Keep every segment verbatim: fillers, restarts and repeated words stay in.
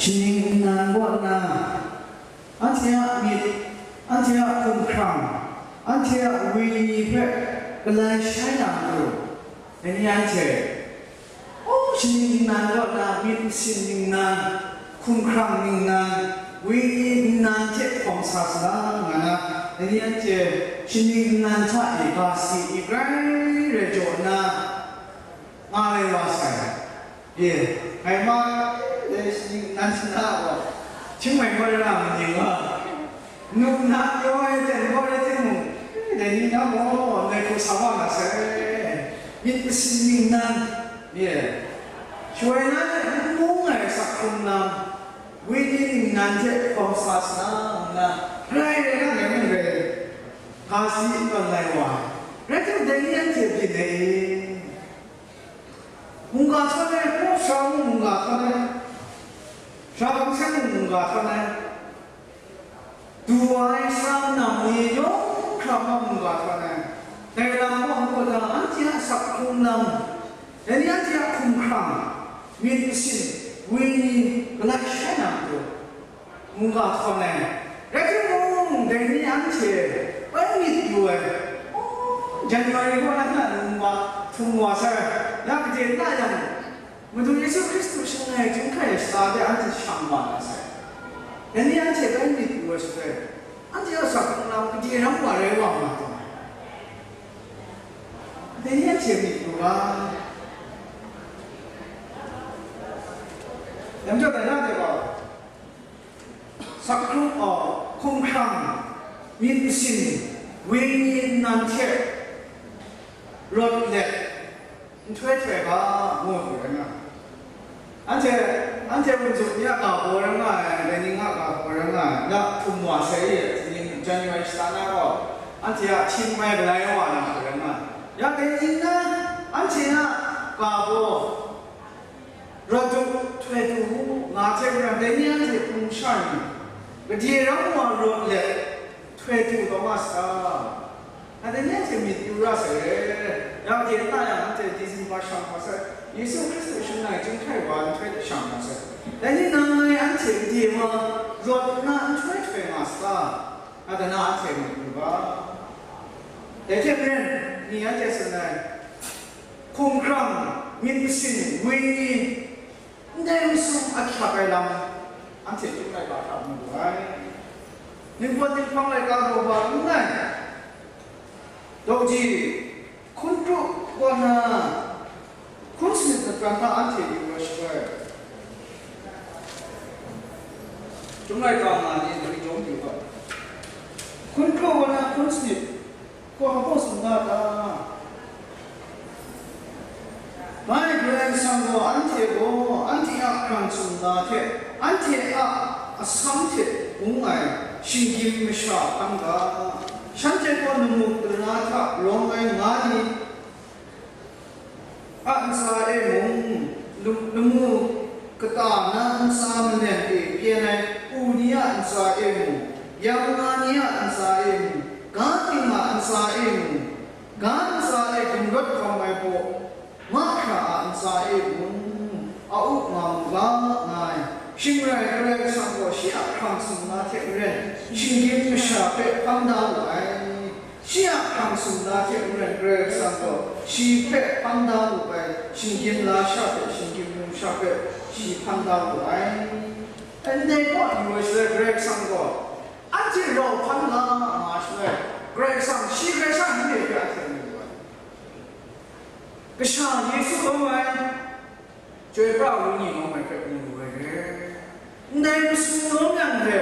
Shaning nnan kaw nna, anhte a myit, anhte a hkumhkrang, anhte a wenyi hpe galai shai na matu, dai ni anhte, o, shaning nnan kaw nna, myit masin ningnan, hkumhkrang ningnan, wenyi nnan hte hkawm sa saga nga na, dai ni anhte shaning nnan hta e ga si i grai rai jaw nna, nga ai wa sai. Ye, ngai ma, eh, shaning nnan shana gaw, Chiang Mai gaw ra na maning wa. Nu na pyaw ai ten gaw rai timung, eh, dai ni na gaw, ndai hku sa wa na sai. Myit masin ningnan, ye. Shaloi na hte n bung ai asak hkrung lam, wenyi ningnan hte hkawm sa sa nna, rai rai na ngai mung rai, ga si n tawn lai wa. Rai tim, dai ni anhte byin ai. Mungga htawn ai, hpaw sara mung mungga htawn ai, sara hpang seng mung mungga htawn ai, du wa ai sara nna mung yawng hkra ma mungga htawn ai, dai lam gaw, ngu ga, anhte a asak hkrung lam, dai ni anhte a hkumhkrang, myit masin, wenyi, galai shai na matu, mungga hkawn ai. Rai timung, dai ni anhte bai myit yu ai. Oh, January kaw na hta num wa, htum wa sai, ya kaje na yang, Madu Yesu Hkristu shangai chyum hkai ai shata de anhte shang wa na sai. Dai ni anhte bai myit yu ai shaloi, anhte a asak hkrung lam kaje ram wa rai wa nga taw ai. Dai ni anhte myit yu ga. Dai majaw, dai na de gaw, asak hkrung, aw, hkumhkrang, myit masin, wenyi nnan hte rawt let, nhtoi htoi ga, ngu ai hku rai nga ai. Anhte, anhte wunzuk ni a ga baw rai nga ai, dai ni a ga baw rai nga ai, ya htum wa sai i, January shata na gaw, anhte a htim ai galai wa na hku rai nga ai. Ya dai ni na, anhte a ga baw, rawt du, htoi du u, nga hte maren dai ni anhte hpung sha ni, gade ram wa rawt let, htoi du taw nga sa. Dai ni anhte myit yu ra sai re. Ya gade na yang, anhte December shang wa sai, Yesu Hkristu shangai chyum hkai wa nhtoi hte shang wa sai. Dai ni nang ngai anhte gade wa rawt nna nhtoi htoi nga sa. Dai na anhte myit yu ga. Dai hte maren, ni anhte tsun ai, hkumhkrang, myit masin, wenyi, ndai masum ahkyak ai lam, anhte chyum laika hta mu lu ai. Ningpawt ninghpang laika gaw ba n rai. Dawji, hkun kru kaw na, hkun sanit matran hta anhte yu wa shaloi, chyum laika nga ni, dai jawm yu ga. Hkun kru kaw na, hkun sanit, Kaw hpa tsun nga ta? Bai, Karai Kasang gaw anhte gaw anhte a hkrang sumla hte anhte a asan hte bung ai shinggyim masha hkan ga, shanhte gaw lamu tara hta rawng ai nga ni, a ntsa e mung, lu-, lamu kata na ntsa malem e pyen ai u ni a ntsa e mung, yamnga ni a ntsa e mung, ga ting a ntsa e mung, ga ntsa e gumrawt hkawm ai baw, mahkra a ntsa e mung, a up nga mu ga nga ai. Shing rai, Karai Kasang gaw shi a hkrang sumla hte maren, shinggyim masha hpe hpan da wu ai. Shi a hkrang sumla hte maren Karai Kasang gaw shi hpe hpan da wu ai, shinggyim lasha hpe, shinggyim numsha hpe shi hpan da wu ai. Ndai gaw yu ai shaloi Karai Kasang gaw anhte rau hpan nga nga shaloi, Karai Kasang shi Karai Kasang n re hpe anhte mu wu ai. Kasha Yesu lawm ai, Chyoi pra ai wenyi lawm ai hpe mu lu ai re. Ndai masum lawm yang hte,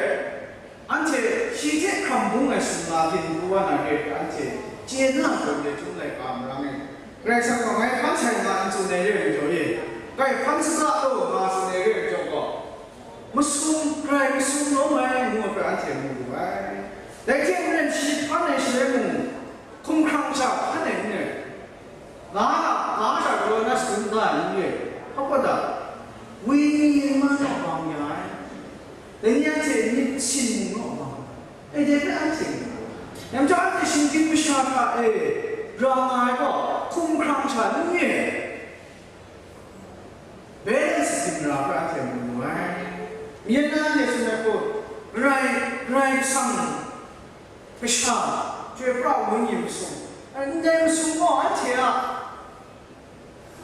anhte shi hte hkrang bung ai sumla byin pru wa na re, anhte chye na hkrum de, chyum laika marang e. Karai Kasang gaw, ngai hkan sai nga n tsun ai re ai majaw e, ngai hkan saga taw nga tsun ai re ai majaw gaw, masum, grai masum lawm ai ngu ai hpe anhte mu lu ai. Dai hte maren shi hpan ai shaloi mung, hkumhkrang sha hpan ai n rai. Ga, ga sha gaw na sum ga ai n re, hpa kawt da, wenyi ma naw bang ya ai, dai ni anhte myit sin mung naw bang ai, dai hpe anhte mu. Yang hta anhte shinggyim masha hta e ra nga ai gaw, hkumhkrang sha n re, balance zimra hpe anhte mu lu ai. Karai Kasha, Chyoi Pra Ai Wenyi masum, ndai masum gaw anhte a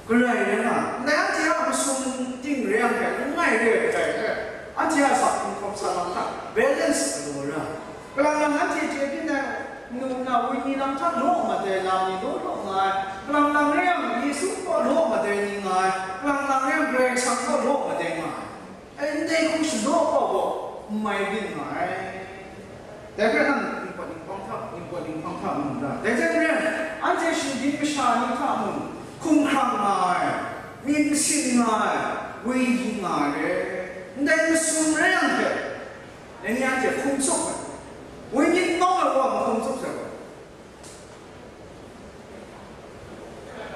Karai rai nga, ndai anhte a masum ting re yang hpe, langai re ai karai hpe, anhte a sa hkum hkawm sa lam hta balance galaw ra. Kalang lang anhte chye byin ai, nu nna wenyi lam hta law mat ai lam ni law law nga ai, kalang lang re yang Yesu kaw law mat ai ni nga ai, kalang lang re yang Karai Kasang kaw law mat ai nga ai. Ai, ndai hkum shadaw hkawk gaw n mai byin nga ai. Dai hpe nang ningpawt ninghpawng hta, ningpawt ninghpawng hta mu n ra? Dai hte maren, anhte shinggyim masha ni hta mung hkumhkrang nga ai, myit masin nga ai, wenyi nga ai re. Ndai masum rai yang hte, dai ni anhte hkum tsup ai. Wenyi nawng ai wa mahkum tsup sai gaw,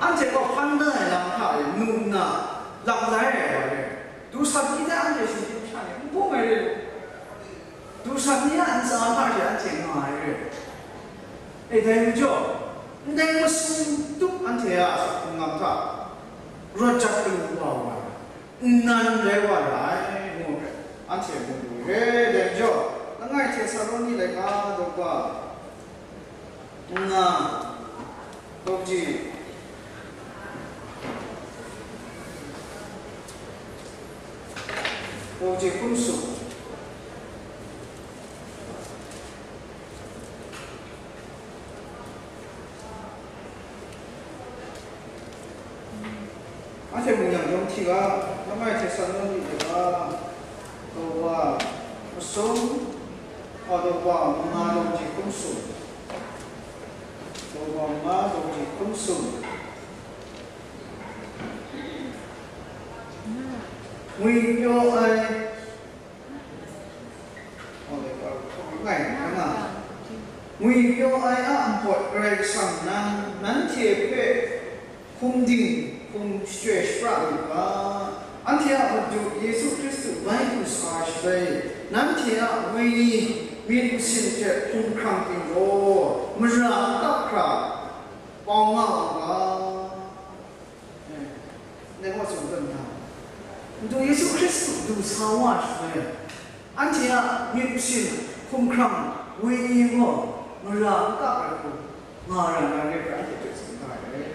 anhte gaw hpan da ai lam hta e nu nna lam lai ai wa re. Dusat ni hte anhte shinggyim sha ni n bung ai re. Dusat ni a ntsa hta she anhte nga ai re. E, dai majaw, ndai masum tup anhte a hkungga hta rawt jat galu wa wa ai. Nnan rai wa ra ai, ngu hpe anhte mu lu re. Dai majaw, langai Htesaloni laika daw wa, nga, daw ji, daw ji hkun sum. Anhte mung yang yawng hti ga, langai Htesaloni laika, daw wa masum, a, daw wa manga daw ji hkun sum, daw wa manga daw ji hkun sum. Ngwi pyaw ai, Ngwi pyaw ai a npawt Karai Kasang nan, nanhte hpe hkum ding, hkum shachyoi shapra lu ga, anhte a Madu Yesu Hkristu bai du sa ai shaloi, nanhte a wenyi myit masin hte hkumhkrang ting gaw mara n kap hkra pau nga u ga. Ndai gaw tsun tawn na, Madu Yesu Hkristu du sa wa shaloi, anhte a myit masin, hkumhkrang, wenyi gaw mara n kap ai hku nga ra na re hpe anhte hpe tsun ga ai.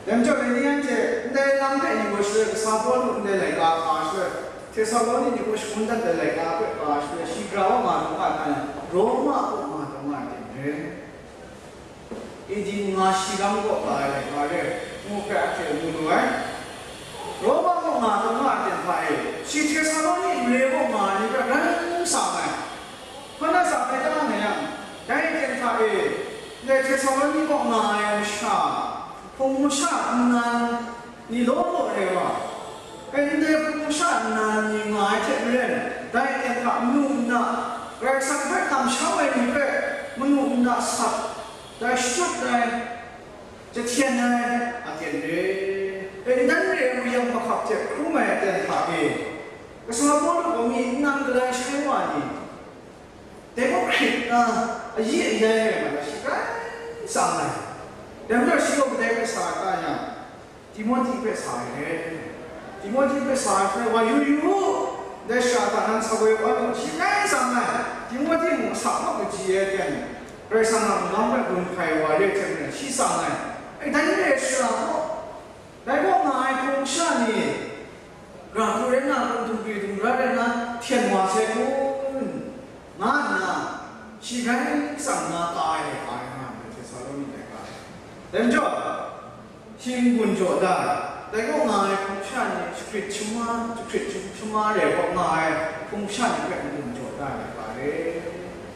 Dai majaw, dai ni anhte ndai lam hpe yu ai shaloi, kasa Pawlu ndai laika hpa shaloi, Htesaloni ni hpe shangun dat ai laika hpe hpa shaloi, shi gara wa nga taw nga ai hta na, Roma kaw nga taw nga ai ten re. A D manga shi lam kaw ka ai laika re, ngu hpe anhte mu lu ai. Roma kaw nga taw nga ai ten hta e, shi Htesaloni mare kaw nga ai ni hpe rai n sang ai. Hpa na sang ai ta nga yang, dai ten hta e, ndai Htesaloni kaw nga ai masha, hpung masha nnan, ni law law re wa, ndai hpung masha nnan ni nga ai hte maren, dai aten hta manu nna, Karai Kasang hpe kamsham ai ni hpe manu nna sat, dai shachyut ai, jahten ai aten re, dai nnan re ai wuyang mahkap hte hkrum ai aten hta e, kasa Pawlu gaw myi nnan galai shai wa ni, dai gaw hkrit nna, ayi ayai ai mat ai shi grai tsang ai. Dai majaw shi gaw kadai hpe sa ai ta yang, Timohti hpe sa ai re. Timohti hpe sa ai hpe, wa yu yu u, dai shara hta nan sa woi wa lu, shi grai tsang ai. Timohti mung asak mak kaji ai ten, Karai Kasang a magam hpe gun hkai wa re hte maren, shi tsang ai. E, dai re ai shara gaw, dai kaw nga ai hpung masha ni, Gara hku rai nna, hkum dum gri dum rai rai nna, hten wa sai kun, nga nna, shi grai tsang nna ka ai, ka ai nga ai, Htesaloni laika. Dai majaw, shi n-gun jaw da ai, dai kaw nga ai hpung masha ni, jahkrit shamwa, jahkrit shamwa re kaw nga ai hpung masha ni hpe n-gun jaw da ai, ka re.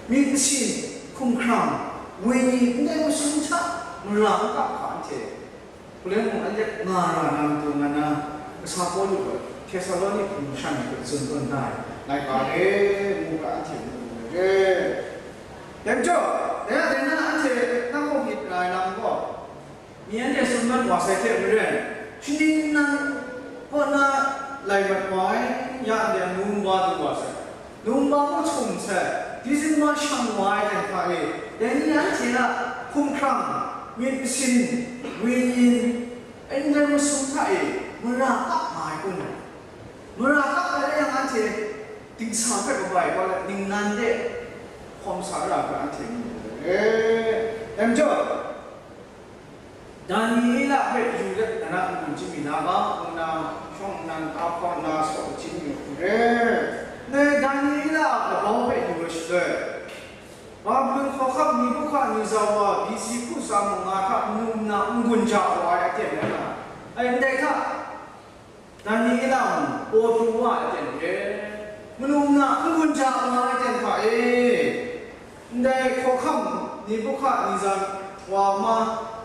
Myit masin, hkumhkrang, wenyi, ndai masum hta mara n kap hka anhte, Hku rai mung, anhte nga ra na matu nga na, kasa Pawlu gaw Htesaloni hpung masha ni hpe tsun tawn da ai, laika re, ngu ga anhte mu ai re. Dai majaw, dai a dai na anhte nang kaw myit ra ai lam gaw, mi anhte tsun mat wa sai hte maren, shaning nang kaw na lai mat wa ai, ya anhte numba du wa sai. Numba mung htum sai, Disemba shang wa ai ten hta e, dai ni anhte a hkumhkrang, myit masin, wenyin, ndai masum hta e, mara kap nga ai kun, mara kap ai rai yang, anhte dingsa hpe kabai wa let, ningnan de hkawm sa ra hpe anhte mu ai. Dai majaw, Daniela hpe yu let, na n-gun chyinmi na ga, ngu na, shawng nnan, ahkang na, saw kachyin yu n re. Dai Daniela a labau hpe yu ai shaloi, Babilon hkawhkam Nebuhkadneza wa B C hku tsa mung nga hta manu nna n-gun ja wa ai aten rai nga ai. Ndai hta, Daniela mung paw pru wa ai aten re, manu nna n-gun ja wa ai aten hta e, ndai hkawhkam Nebuhkadneza wa ma,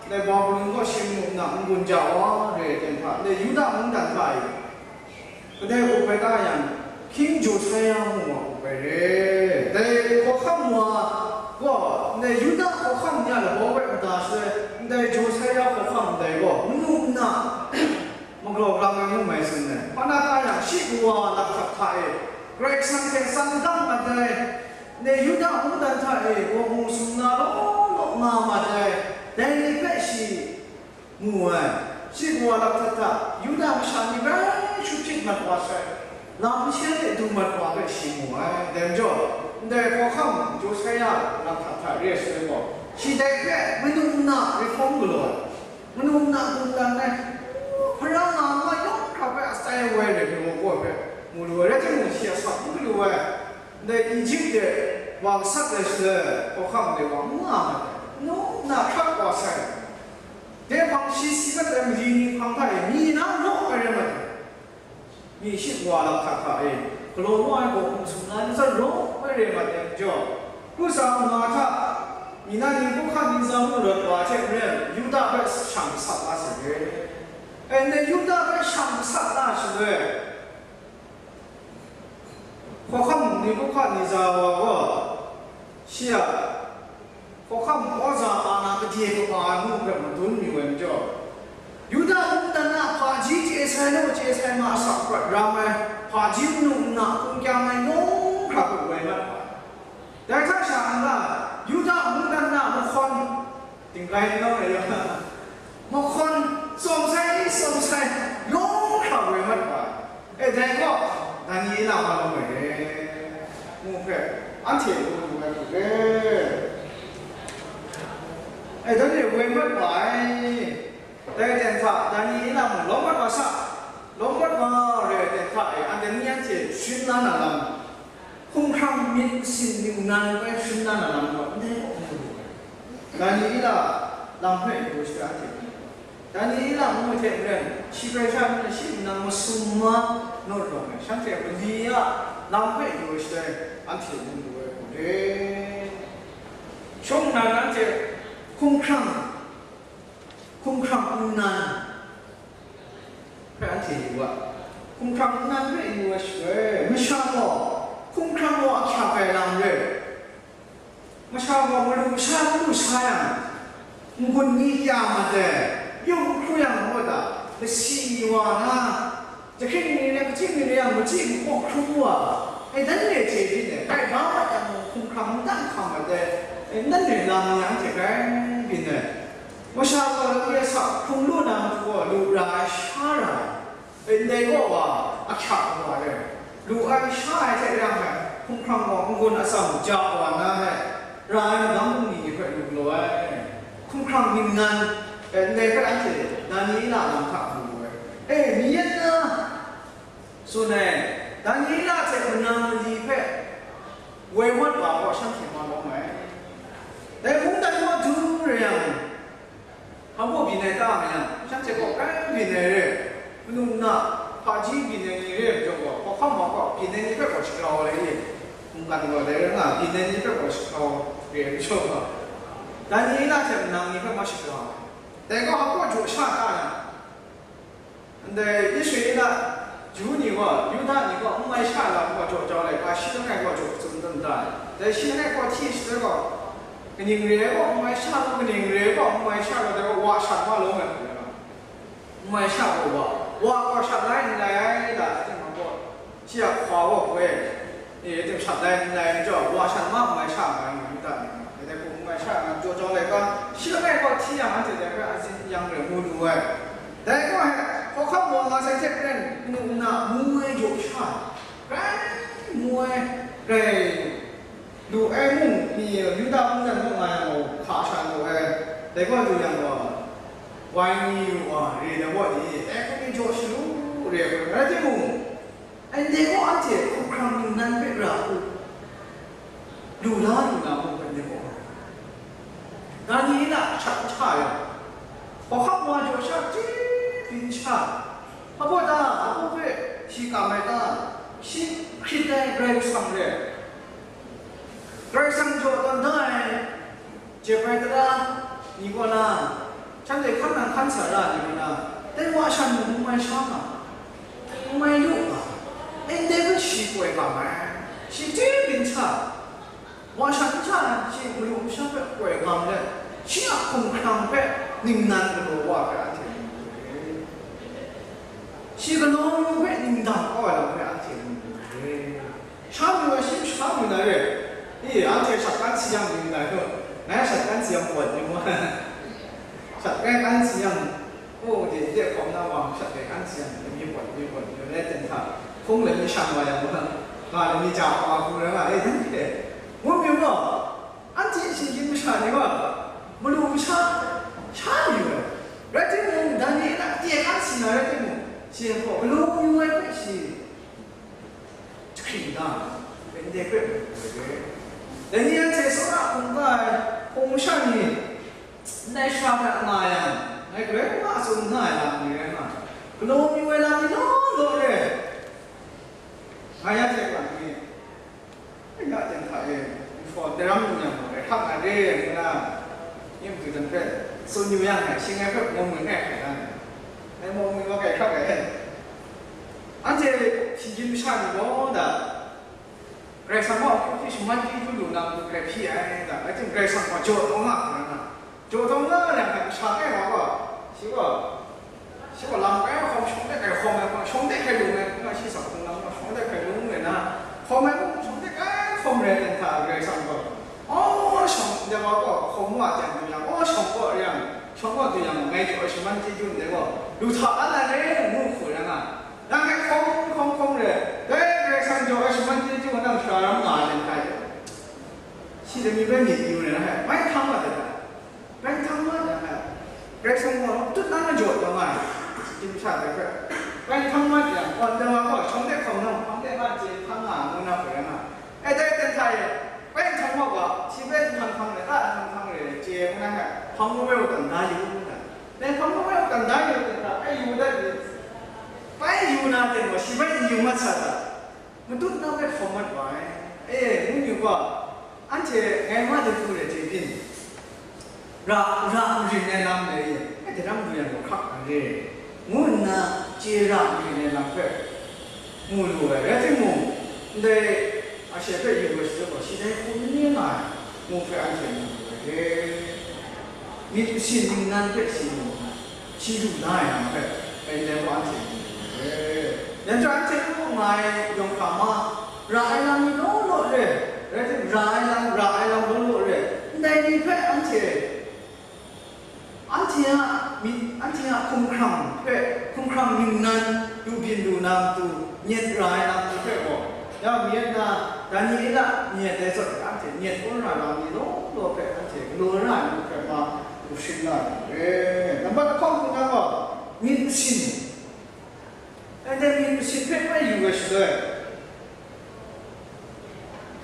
ndai Babilon kaw shi manu nna n-gun ja wa re ai aten hta, ndai Yuda mungdan hta e, kadai up ai ta yang, King Josaia ngu wa up ai re. Dai hkawhkam wa gaw, ndai Yuda hkawhkam ni a labau rai mada shaloi, ndai Josaia hkawhkam ndai gaw, manu nna magalaw lam ai ngu mai tsun ai. Hpa na ta yang, shi kawa lakhtat hta e, Karai Kasang hte tsang dang mat ai, ndai Yuda mungdan hta e, gaw mu sumla law law nga mat ai, dai ni hpe shi mu ai. Shi kawa lakhtat hta Yuda masha ni bai shut hpyit mat wa sai, lam nsen de du mat wa hpe shi mu ai. Dai majaw, ndai hkawhkam Josaia lakhtat hta re ai shaloi gaw, shi dai hpe manu nna reform galaw ai, manu nna lungdan ai, hpara nga ma yawng hkra hpe asai woi rai hpe mu lu ai, rai timung, shi a sap n galu ai, ndai Ejipt de wa gasat ai shaloi, hkawhkam de wa n nga mat ai, manu nna hkrak wa sai. Dai hpang shi si mat ai mali ni hpang hta e, mi na raw ai rai mat ai. Mi shi kawa lakhtat hta e, galaw nu ai gaw hkum sumla ai, ntsa raw ai rai mat ai majaw, hku tsa mung nga hta, mi na Nebuhkadneza mung rawt wa hte maren, Yuda hpe shang gasat la sai re. E, ndai Yuda hpe shang gasat la shaloi, hkawhkam Nebuhkadneza wa gaw, shi a hkawhkam awza a na gade kaba ai ngu hpe madun mayu ai majaw, Yuda mungdan na hpaji chye sai law chye sai ma a sa prat ram ai, hpaji manu nna hkungkyang ai yawng hkra hpe woi mat wa ai. Dai hta sha nna, Yuda mungdan na mahkawn, Dingrai n nawng ai yaw, mahkawn, tsawm sai, tsawm sai, yawng hkra woi mat wa ai. E, dai gaw, Daniela ma lawm ai re, ngu hpe, anhte ngu lu ai hku re. E, dai re woi mat wa ai. Dai aten hta, Daniela mung lawm mat wa sa, lawm mat wa re ai aten hta e, anhte ni anhte sharin la na lam, hkumhkrang myit masin ningnan bai sharin la na lam gaw ndai kaw hkrum lu ai. Daniela lam hpe yu ai shaloi anhte hkrum lu ai. Daniela ngu ai hte maren, shi prai sha nna shi ningnan masum ma naw rawng ai, shanhte mali a lam hpe yu ai shaloi anhte hkrum lu ai hku re. Shawng nnan anhte hkumhkrang, hkumhkrang nnan, hpe anhte yu ga, hkumhkrang nnan hpe yu ai shaloi, masha gaw hkumhkrang gaw ahkyak ai lam re. Masha gaw malu masha n lu sa yang, n-gun ni ya mat ai, yung hkru yang gaw ta, masi wa na, jahkring ni rai, kaji ni rai yang, machyi mahkaw hkrum wa, e, nanhte chye byin ai, grai ba mat yang gaw hkumhkrang n dan hkam mat ai, e, nanhte lam ni anhte grai byin ai. Masha gaw lagwi asak hkrung lu na matu gaw lu ra ai sha ra ai, ndai gaw wa ahkyak wa ai, lu ai sha ai hte rang ai, hkumhkrang gaw n-gun atsam ja wa na ai, ra ai magam bungli ni hpe lu galaw ai, hkumhkrang ningnan, ndai hpe anhte Daniela lam hta mu lu ai. E, mi yan na, tsun ai, Daniela hte manang mali hpe woi wat wa gaw shanhte ma lawm ai. Dai mungdan gaw du re yang, hpa baw byin ai ta ma yang, shanhte gaw grai byin ai re, manu nna hpaji byin ai ni re ai majaw gaw, hkawhkam wa gaw byin ai ni hpe gaw shagrau ai re, mungkan gaw dai rai nga, byin ai ni hpe gaw shagrau re ai majaw gaw, Daniela hte manang ni hpe ma shagrau ai. Dai gaw hpa baw jaw sha ta yang, Ndai Israela Ju ni gaw, Yuda ni gaw n mai sha lam gaw jaw jau ai hpa, shi langai gaw jaw tsun dan da ai. Dai shi langai gaw hti shaloi gaw, kaning re ai gaw n mai sha lu, kaning re ai gaw n mai sha lu, dai gaw wa shat ma lawm ai hku rai nga, n mai sha gaw wa, wa gaw shat lai n lai ai, la, dai timung gaw, shi a hkwa gaw poi, e, tim shat lai n lai ai majaw, wa shat ma n mai sha nga ai, Yuda ni, dai hku n mai sha nga jaw jau ai hpa, shi langai gaw hti yang anhte dai hpe a tsin yang rai mu lu ai. Dai gaw he, hkawhkam wa nga sai hte maren, manu nna mu ai jaw sha ai, grai mu Ngu ai, grai lu ai mung ni Yuda mungdan mung nga yang gaw, hka sha lu ai, dai gaw lu yang gaw, wai ni lu wa, re ai gaw ni, dai hku ni jaw shalu re ai hku, rai timung, ndai gaw anhte hkumhkrang ningnan hpe ra u, lu la lu na mung, ndai gaw, Daniela shat n sha yang, hkawhkam wa jaw sha chye byin sha, hpa baw ta, hpa baw hpe shi kam ai ta, shi hkrit ai Karai Kasang re, Karai Kasang jaw tawn da ai jep ai tara ni kaw na, shanhte hkan nang hkan sa ra ni kaw na, dai wa shan mung n mai sha nga, n mai lu nga, ndai hpe shi koi kam ai, shi chye byin sha, wa shan n sha na shi malu masha hpe koi kam let, shi a hkumhkrang hpe ningnan galaw wa hpe anhte mu ai. Shi galaw yu hpe ningdang kau ai lam hpe anhte mu ai. Sha mayu ai shi sha mayu na re. I, anhte shat kan si yang mayu na yu. Ngai shat kan si yang pawt yu ma. Shat kan kan si yang, oh, de, de hkawm na wang shat de kan si yang, lami pawt, lami pawt, lami le ten hta, hkung lami shang wa yang ma. Nga lami ja wa hku rai nga, eh, dan de. Ngu mayu gaw, anhte shinggyim masha ni gaw, malu masha, sha mayu ai. Rai timung, Daniela, de kan si na rai timung, shi gaw, galaw yu ai hpe shi, jahkring da, ndai hpe mu ai re. Dai ni anhte tsawra hkungga ai hpung masha ni, ndai sara hta nga yang, ngai grai nga tsun nga ai lam ni rai nga, galaw yu ai lam ni law law re. Nga ya hte wa ni, ya ten hta e, nhtawm daram lu yang gaw, grai hkrak ai re, ngu na, yin du jan hpe tsun yu yang, ngai shing ai hpe mu mu ngai hkrai na, ngai mu mu wa grai hkrak ai. Anhte shinggyim masha ni gaw da, Karai Kasang gaw akyu hpyi shaman chyeju lu na matu hkrai hpyi ai da, rai timung, Karai Kasang gaw jaw taw nga hkra na, jaw taw nga yang hpe masha kai wa gaw, shi gaw, shi gaw lam kai hkawm, shawng de kai hkawm ai gaw, shawng de hkrai lung ai, nga shi sa hpung lam gaw, shawng de hkrai lung ai na, hkawm ai mung, shawng de kai hkawm rai ai hta Karai Kasang gaw, aw, shawng de wa gaw, hkawm wa jan du yang, aw, shawng gaw yang, shawng gaw du yang, ngai jaw ai shaman chyeju ndai gaw, lu hta la na re, ngu hku yang a, Nang hpe hkawm hkawm hkawm re, dai Karai Kasang jaw ai shaman chyeju nang shara ram nga ai lam hkai. Shi lami bai myit yu re na hpe, bai hkang mat ai hta, bai hkang mat ai hta, Karai Kasang gaw tut na jaw taw nga ai, shinggyim masha dai hpe, bai hkang mat yang, gawn taw nga gaw, shawng de hkawm nang, hkawm de nga chye hkang nga, ngu na hpe rai nga. E dai ten hta e, bai hkang mat wa, shi bai hkang hkang re, ta hkang hkang re, chye ngu na hpe, hpang ngu bai u dan da yu, ngu na. Dai hpang ngu bai u dan da yu, ten hta, bai yu dat ni, bai yu na ten gaw, shi bai n yu mat sa ta? Matut na bai hkawm mat wa ai. E, ngu yu gaw, anhte ngai ma de hku re hte byin, ra, ra marin ai lam le, e, daram lu yang gaw hkrak ai re, ngu nna chye ra marin ai lam hpe mu lu ai. Rai timung, ndai ashe hpe yu ai shaloi gaw, shi dai hku n ni nga ai, ngu hpe anhte mu lu ai re. Myit masin ningnan hpe shi mu ai. Shi lu na ai lam hpe, ndai gaw anhte mu lu ai. Yan chyawm anhte n mu nga ai yawng hkra ma, ra ai lam ni law law re, rai timung, ra ai lam, ra ai lam law law re, ndai ni hpe anhte, anhte a myit, anhte a hkumhkrang hpe, hkumhkrang ningnan lu byin lu na matu, nyet ra ai lam ni hpe gaw, ya mi na, Daniela nyet ai zawn, anhte nyet kau ra lam ni law law hpe anhte galaw ra ai lam hpe ma, lu shing na ai. Nambat lahkawng hku na gaw, myit masin, anhte myit masin hpe bai yu ai shaloi,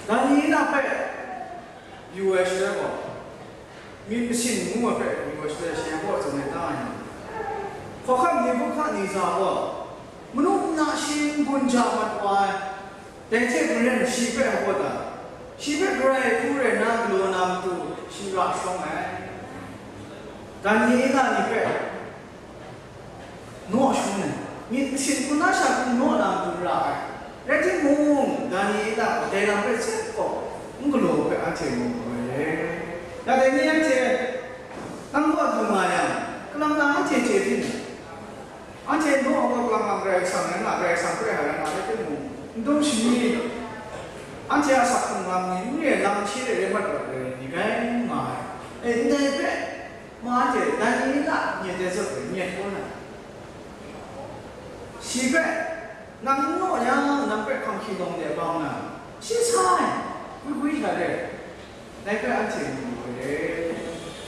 Daniela hpe yu ai shaloi gaw, myit masin ngu ai hpe yu ai shaloi, shi yawng gaw tsun ai ta yang, hkawhkam Nebuhkadneza gaw, manu nna shi n-gun ja mat wa ai, dai hte maren shi hpe hpaw da, shi hpe Karai hku rai na galaw na matu shi ra shawng ai. Daniela ni hpe naw shawng ai, myit masin hku na sha hku naw na matu ra ai. Rai timung, Daniela gaw dai lam hpe seng gaw, n galaw hpe anhte mu ai. Ya dai ni anhte, nang kaw du nga yang, kalang na anhte chye byin ai. Anhte naw gaw kalang lang Karai Kasang rai nga, Karai Kasang hpe hkrai hkrai nga, rai timung, n dum shani, anhte a sak hkrung lam ni, n re lam hte re mat rawt ai ni rai nga ai. E, ndai hpe, ma hte Daniela nyet ai zawn e nyet kau na, shi hpe, nang n naw yang, nang hpe hkang hkying lawng de bang na, Shi sai, gwi gwi sha re, dai hpe anhte mu mu re.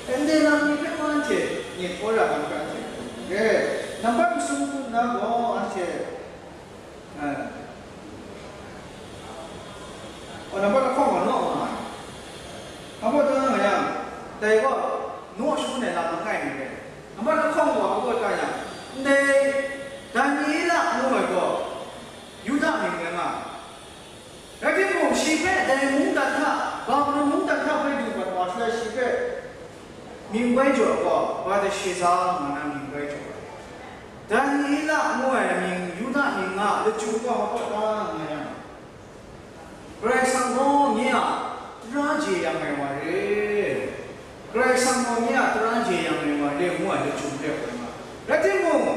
Ndai lam ni hpe mung anhte myit hkaw ra ai hpe anhte mu mu re. Nambat masum na gaw anhte, eh, oh, nambat lahkawng gaw naw nga ai. Hpa baw ta nga yang, dai gaw naw shangun ai lam langai mi re. Nambat lahkawng gaw hpa baw ta yang, ndai Daniela ngu ai gaw Yuda mying rai nga ai. Rai timung, shi hpe dai mungdan hta, Babilon mungdan hta bai du mat wa shaloi, shi hpe mying bai jaw ai gaw, Belteshaza ngu na mying bai jaw ai. Daniela ngu ai mying, Yuda mying a lachyum gaw hpa baw ta nga yang, Karai Kasang gaw nye a tara jeyang ai wa re. Karai Kasang gaw nye a tara jeyang ai wa re ngu ai lachyum re hkoi nga. Rai timung,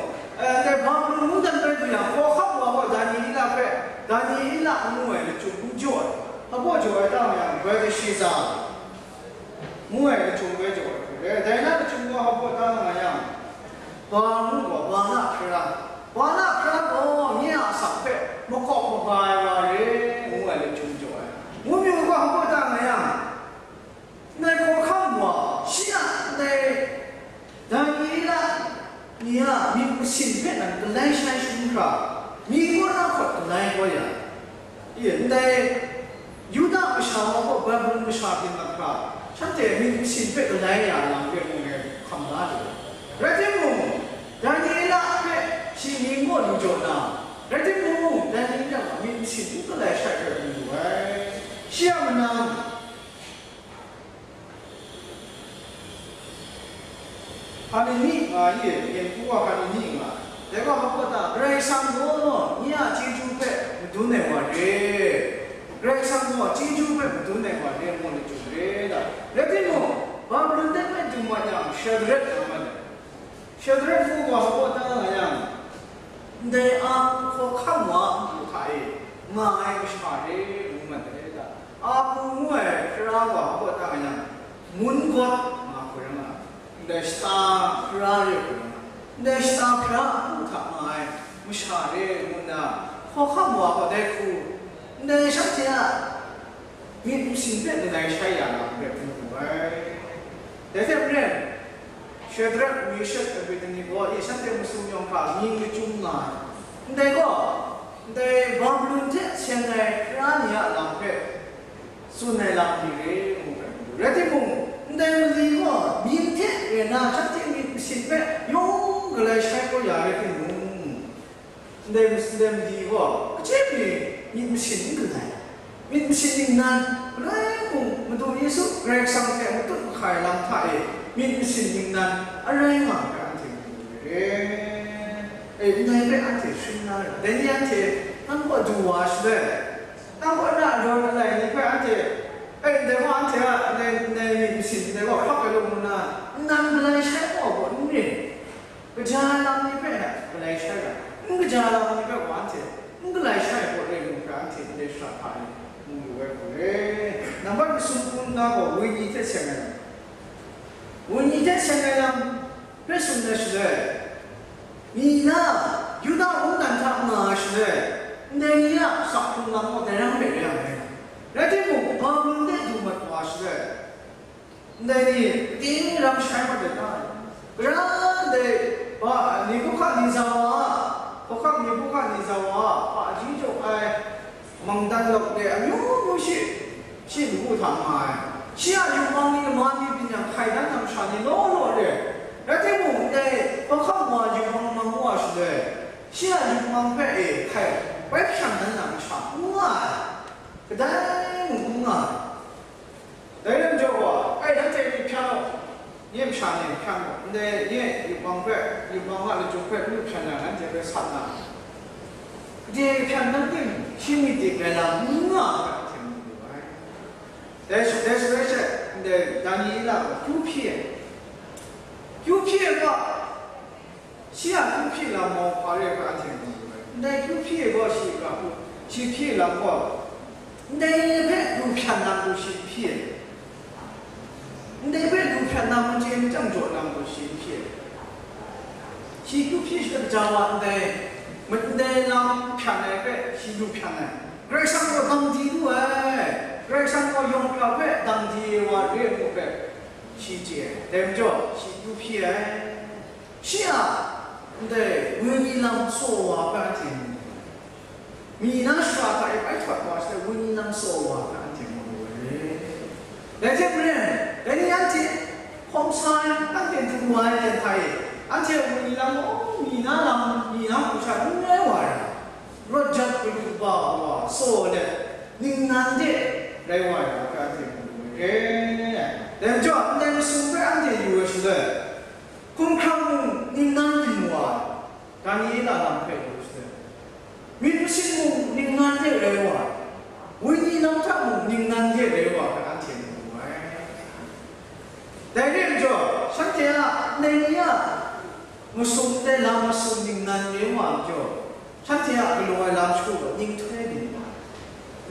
eh, dai Babilon mungdan bai du yang, hkawhkam wa gaw Daniela hpe, Daniela ngu ai lachyum n jaw ai. Hpa baw jaw ai ta nga yang, Belteshaza ngu ai lachyum bai jaw ai hku re. Dai na lachyum gaw hpa baw ta nga yang, Ba ngu gaw, Bala hkra, Bala hkra gaw nye a asak hpe makawp maga ai wa re, ngu ai lachyum jaw ai. Ngu mi u gaw, hpa baw ta nga yang, Ndai hkawhkam wa, shi a ndai Daniela ni a myit masin hpe nan galai shai shangun hkra, myi kaw na hkawt galai kau ya, e, ndai Yuda masha wa gaw Babilon masha byin mat hkra, shanhte myit masin hpe galai ya lam hpe mung e hkam la lu ai. Rai timung, Daniela hpe shi mying gaw lu jaw na, rai timung, Daniela a myit masin n galai shai hpe mu lu ai. Shi a manang, Hanani nga i, yin hku wa Hanani nga ai. Dai wa hpa baw ta, Karai Kasang gaw nye a chyeju hpe madun ai wa re. Karai Kasang gaw chyeju hpe madun ai wa re, ngu lachyum re da. Rai timung, Babilon de hpe du mat yang, Shadrak nga mat ai. Shadrak hku wa hpa baw ta nga yang, ndai a hkawhkam wa a matu hta e nga ai masha re, ngu mat ai da. Aku ngu ai hkra wa hpa baw ta nga yang, Mungawt nga hku rai nga ai, ndai shata hkra re hku rai nga ai, ndai shata hkra a matu hta nga ai masha re ngu nna, hkawhkam wa gaw dai hku, ndai shanhte a myit masin hpe galai shai ya na hpe mu wu ai. Dai hte maren, Shadrak, Meshak, Abednego e shanhte masum yawng hkra mying lachyum nga ai. Ndai gaw, ndai Babilon hte seng ai hkra ni a lam hpe tsun ai lam ni re, ngu ai. Rai timung, ndai mali gaw mying hte re na shanhte myit masin hpe yawng galai shai kau ya rai timung, ndai mas-, ndai mali gaw, kaji myit masin n galai, myit masin ningnan, rai mung, Madu Yesu Karai Kasang hte matut mahkai lam hta e myit masin ningnan arai nga ai hpe anhte mu ai re. E, ndai hpe anhte shing na re. Dai ni anhte, nang kaw du wa shaloi, nang kaw na rawn alai ni hpe anhte, e, ndai gaw anhte a, ndai, ndai myit masin ndai gaw hkrak ai law ngu na, nnan galai shai gaw gaw n rin. Kaja lam ni hpe galai shai ga, n kaja lam ni hpe wa anhte n galai shai ai pawt re mu hkra, anhte ndai shara hta e mu yu ai hku re. Nambat masum hku nna gaw, wenyi hte seng ai lam, wenyi hte seng ai lam hpe tsun ai shaloi, mi na Yuda mungdan hta nga ai shaloi, ndai ni a asak hkrung lam gaw dai ram hpe re ai. Rai timung, Babilon de du mat wa shaloi, ndai ni ting ram shai mat ai ta? Gara ndai ba, Nebuhkadneza wa a, hkawhkam Nebuhkadneza wa a, hpaji jaw ai, mangdan lawk de amyu myu shi, shi ngu hta nga ai. Shi a yubang ni, lama ni, byin yang hkai dan ai masha ni law law re. Rai timung, ndai hkawhkam wa yubang mang wa shaloi, shi a yubang hpe e hkai bai hpyan dan ai masha n nga ai. Kadai mung n nga ai. Dai lam jaw gaw, ai, nanhte myit hpyan gaw, nye masha ni hpyan gaw, ndai nye yubang hpe, yubang a lachyum hpe n lu hpyan yang, nanhte hpe sat na, gade hpyan nang tim, shi myit de rai lam n nga ai hpe anhte mu wu ai. Dai sha, dai shaloi she, ndai Daniela gaw kyu hpyi ai. Kyu hpyi ai gaw, shi a kyu hpyi lam gaw hpa re ai hpe anhte mu wu ai. Ndai kyu hpyi ai gaw shi ga hku, shi hpyi lam gaw, ndai hpe lu hpyan na hku shi hpyi ai. Ndai hpe lu hpyan na machye machyang jaw na hku shi hpyi ai. Shi kyu hpyi shi kaja wa ndai, ma-, ndai lam hpyan ai hpe shi lu hpyan ai. Karai Kasang gaw dang di lu ai, Karai Kasang gaw yawng hkra hpe dang di ai wa re ai mu hpe shi chye ai, dai majaw shi yu hpyi ai. Shi a ndai wenyi lam tsaw wa hpe anhte mu ai. Mi na shara hta e bai htawt wa shi, wenyi lam tsaw wa hpe anhte mu ai. Dai hte maren, dai ni anhte hkawm sa ai, anhte du wa ai ten hta e, anhte wenyi lam gaw mi na lam, mi na hku sha n rai wa ai, rawt jat kaba wa tsaw let, ningnan de rai wa ai hpe anhte mu ai. Dai majaw, ndai masum hpe anhte yu ai shaloi, hkumhkrang mung ningnan byin wa ai, Daniela lam hpe yu shaloi, myit masin mung ningnan de rai wa ai, wenyi lam hta mung ningnan de rai wa ai, anhte mu ai. Dai re ai majaw, shanhte a ndai ni a masum, ndai lam masum ningnan re wa ai majaw, shanhte a galaw ai lam shagu gaw ninghtoi byin wa ai,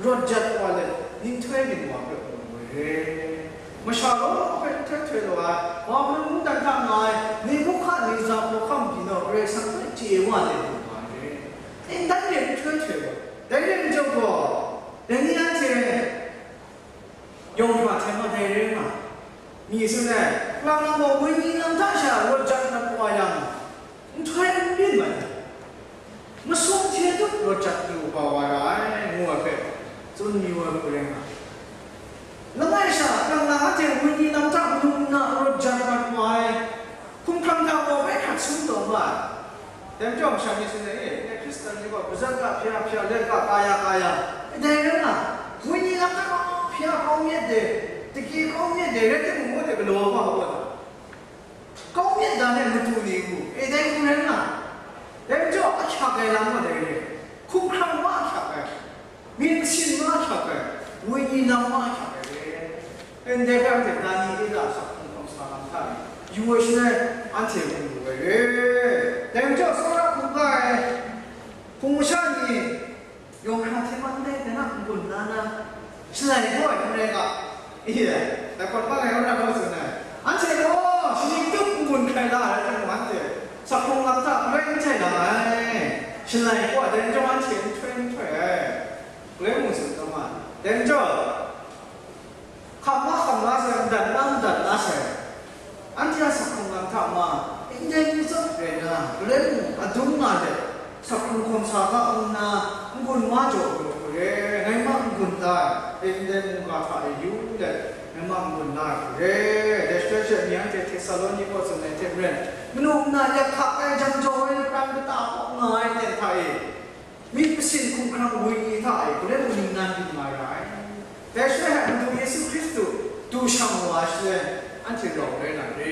rawt jat wa let ninghtoi byin wa hpe mu ai. Masha gaw hpe nhtoi htoi lu ai, wa hpe mungdan hta nga ai, Nebuhkadneza hkawhkam pyi naw, Karai Kasang hpe chye wa let lu ai. Ndai re nhtoi htoi lu ai. Dai re ai majaw gaw, dai ni anhte yawng hkra hte ma dai re nga ai. Mi tsun ai, Kalang gaw wenyi lam hta sha rawt jat mat wa yang, nhtoi n byin mat ai. Masum hte tut rawt jat lu kaba wa ra ai, ngu ai hpe, tsun mayu ai hku rai nga ai. Langai sha, Kalang anhte wenyi lam hta manu nna rawt jat mat wa ai, hkumhkrang hta gaw bai hkrat sum taw nga ai. Dai majaw masha ni tsun ai, e, e, Hkristan ni gaw, mazat ga hpya hpya, let ga kaya kaya, e, dai rai nga, wenyi lam hta gaw hpya kau myit de, dagye kau myit de, rai timung, ngu de galaw ai wa, wa, kau myit dan e matu ni ngu, e, dai hku rai nga, dai majaw ahkyak ai lam gaw dai re, hkumhkrang wa ahkyak ai, myit masin wa ahkyak ai, wenyi lam wa ahkyak ai re. Ndai hpe anhte Daniela a hkum hkawm sa lam hta e yu ai shaloi, anhte mu lu ai re. Dai majaw, tsawra hkungga ai hpung masha ni, yawng hkra hte ma ndai, dai na n-gun na na, shalai gaw ai n rai ga, e, dai hpawt hpa lai rawt na gaw tsun ai. Anhte gaw shaning tup n-gun hkrai la ai rai timung, anhte sakhkrung lam hta galoi n chye la ai. Shalai gaw ai, dai n chyawm anhte nhtoi nhtoi ai. Galoi mung tsun taw ma ai. Dai n chyawm, hkam ma hkam la sai, ndat ma ndat la sai. Anhte a sakhkrung lam hta ma, ndai ni zawn rai na, galoi mung adung nga let, sakhkrung hkawm sa ga nna, n-gun wa jaw lu hku re, ngai ma n-gun da ai, ndai mungga hta e yu let, ngai ma n-gun la ai hku re. Dai shaloi she, mi anhte Htesaloni kaw tsun ai hte maren, manu nna yak hkak ai, jang jau ai, lapran kata kaw nga ai ten hta e, myit masin hkumhkrang wenyi hta e galoi mung ningnan byin nga ra ai. Dai shaloi hte Madu Yesu Hkristu du shang wa ai shaloi, anhte rau rai na re,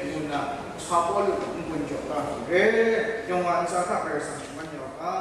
ngu nna, sa Pawlu n-gun jaw da hku re, yawng a ntsa hta Karai Kasang shaman ya u ga.